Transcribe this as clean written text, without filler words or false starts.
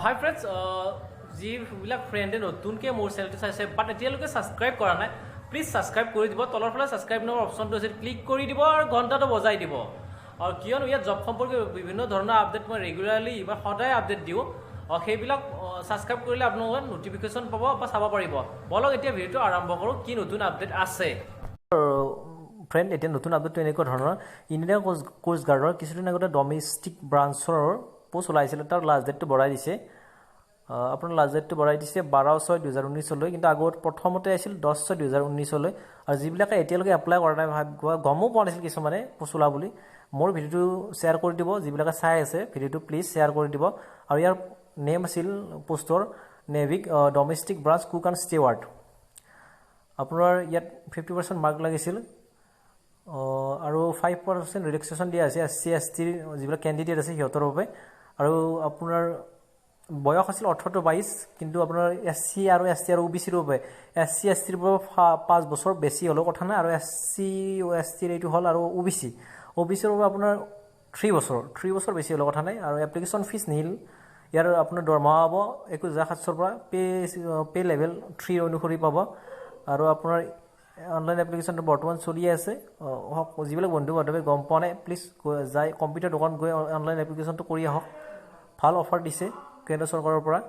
হাই friends, যিবিলাক ফ্ৰেণ্ডে নতুনকৈ মোৰ চেনেলটো চাইছে বাট এতিয়ালৈকে ছাবস্ক্ৰাইব কৰা নাই, প্লিজ ছাবস্ক্ৰাইব কৰি দিব। তলৰ ফালে ছাবস্ক্ৰাইব নামৰ অপশ্যনটো আছে, ক্লিক কৰি দিব আৰু ঘণ্টাটো বজাই দিব। আৰু কিয়নো ইয়াত জব সম্পৰ্কীয় বিভিন্ন ধৰণৰ আপডেট মই ৰেগুলাৰলি বা সদায় আপডেট দিওঁ। সেইবিলাক ছাবস্ক্ৰাইব কৰিলে আপোনালোকে নটিফিকেশ্যন পাব বা চাব পাৰিব। বলক, এতিয়া ভিডিঅ'টো আৰম্ভ কৰোঁ, কি নতুন আপডেট আছে। ফ্ৰেণ্ড, এতিয়া নতুন আপডেটটো এনেকুৱা ধৰণৰ। ইণ্ডিয়ান কোষ্ট গাৰ্ডৰ কিছুদিন আগতে ডমেষ্টিক ব্ৰাঞ্চৰ পোষ্ট ওলাইছিলে, তাৰ লাষ্ট ডেটটো বঢ়াই দিছে। আপোনাৰ লাষ্ট ডেটটো বঢ়াই দিছে 12/6/2019লৈ। কিন্তু আগত প্ৰথমতে আছিল 10/6/2019লৈ। আৰু যিবিলাকে এতিয়ালৈকে এপ্লাই কৰা নাই, গমো পোৱা নাছিল কিছুমানে পোষ্ট ওলা বুলি, মোৰ ভিডিঅ'টো শ্বেয়াৰ কৰি দিব। যিবিলাকে চাই আছে ভিডিঅ'টো, প্লিজ শ্বেয়াৰ কৰি দিব। আৰু ইয়াৰ নেম আছিল পোষ্টৰ Navik domestic branch cook and steward. আপোনাৰ ইয়াত 50% মাৰ্ক লাগিছিল আৰু 5% ৰিলেক্সেশ্যন দিয়া আছে এছ চি, এছ টিৰ যিবিলাক কেণ্ডিডেট আছে সিহঁতৰ বাবে। আৰু আপোনাৰ বয়স আছিল 18 টু 22। কিন্তু আপোনাৰ এছ চি আৰু এছ টি আৰু অ' বি চিৰ বাবে, এছ চি, এছ টিৰ বাবে 5 বছৰ বেছি হ'লেও কথা নাই। আৰু এছ চি, এছ টিৰ এইটো হ'ল আৰু অ' বি চি, অ' বি চিৰ বাবে আপোনাৰ 3 বছৰ বেছি হ'লেও কথা নাই। আৰু এপ্লিকেশ্যন ফিজ নিল। ইয়াৰ আপোনাৰ দৰমহা হ'ব 21,700ৰ পৰা পে লেভেল 3 অনুসৰি পাব। আৰু আপোনাৰ অনলাইন এপ্লিকেশ্যনটো বৰ্তমান চলি আছে। যিবিলাক বন্ধু বান্ধৱে গম পোৱা নাই, প্লিজ যাই কম্পিউটাৰ দোকানত গৈ অনলাইন এপ্লিকেশ্যনটো কৰি আহক। ভাল অফাৰ দিছে কেন্দ্ৰ চৰকাৰৰ পৰা।